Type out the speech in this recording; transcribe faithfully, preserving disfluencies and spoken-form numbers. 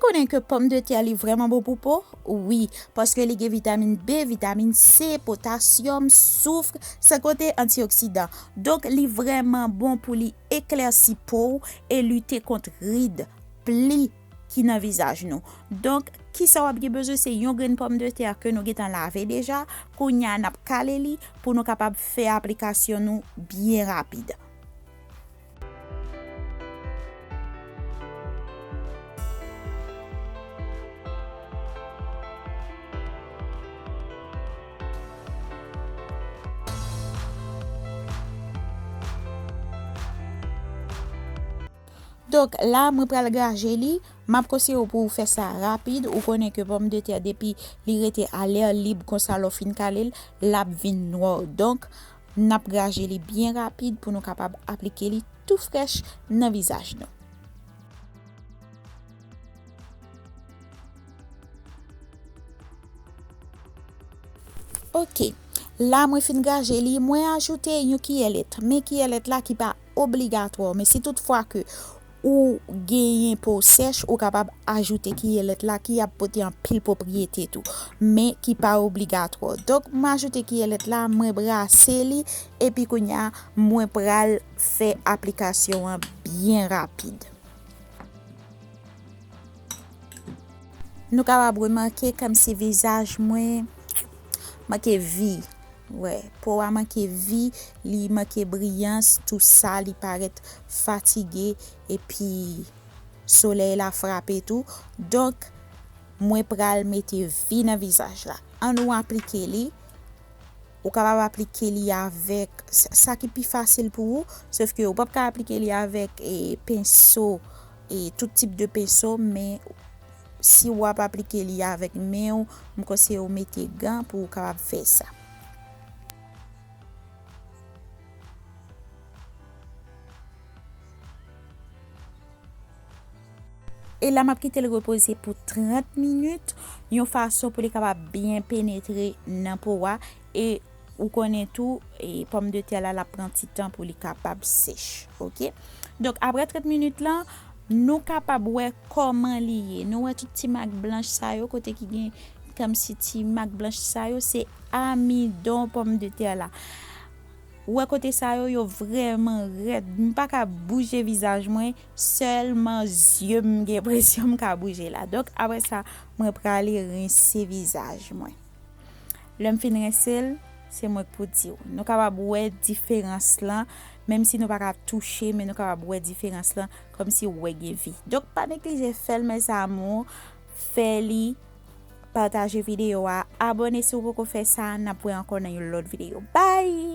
Konnen ke pòmdetè li vrèman bon pou po? Wi, paske li gen vitamin B, vitamin C, potasyòm, souf, san konte antioksidan. Donk, li vrèman bon pou li eklèsi po w e lite kont rid, pli ki nan vizaj nou. Donk, kisa w ap gen bezwen? Se yon grenn pòmdetè ke nou gentan lave deja. Kounye a, n ap kale li pou nou kapab fè aplikasyon nou byen rapid. Donk, la, mwen pral graje li. M ap konseye w pou w fè sa rapid. Ou konnen ke pòmdetè, depi li rete a lè lib konsa, lè w fin kale l, l ap vin nwè. Donk, n ap graje li byen rapid pou nou kapab aplike li tou frèch nan vizaj nou. Ok. La, mwen fin graje li, mwen ajoute yon kiyè lèt. Men kiyè lèt la ki pa obligatwa, men si toutfwa ke ou genyen po sèch, ou kapab ajoute kiyè lèt la ki ap pote anpil pwopriyete tou, men ki pa obligatwa. Donk, mwen ajoute kiyè lèt la, mwen brase li, epi kounye a, mwen pral fè aplikasyon an byen rapid. Nou kapab remake kòmsi vizaj mwen manke vi. Wè, po a manke vi, li manke briyans, tou sa, li parèt fatige, epi solèy la frape tou. Donk, mwen pral mete vi nan vizaj la. Ann nou aplike li. Ou kapab aplike li avèk sa, sa ki pi fasil pou ou, sòf ke ou p ap ka aplike li avèk, e, penso, e, tout tip de penso, men si w ap aplike li avèk men w, m konseye w mete gan pou w kapab fè sa. E la, m ap kite l repoze pou trant minit, yon fason pou li kapab byen penetre nan po a. E ou konnen tou, e pòmdetè la, l ap pran ti tan pou li kapab sèch, ok? Donk, apre trant minit lan, nou kapab wè kòman li ye. Nou wè tout ti mak blanch sa yo, kote ki gen kòmsi ti mak blanch sa yo, se amidon pòmdetè la. Ou wè kote sa yo, yo vrèman rèd. M pa ka bouje vizaj mwen, sèlman zye m gen enpresyon m ka bouje la. Donk, apre sa, mwen prale rense vizaj mwen. Lè m fin rense l, se mwen k pou di w. Nou kapab wè diferans lan, menm si nou pa ka touche, men nou kapab wè diferans lan, kòmsi w wè gen vi. Donk, pa neglije fè l, mes amours, fè li, pataje videyo a, abòne si w poko fè sa, n ap wè ankò nan yon lòt videyo. Bye!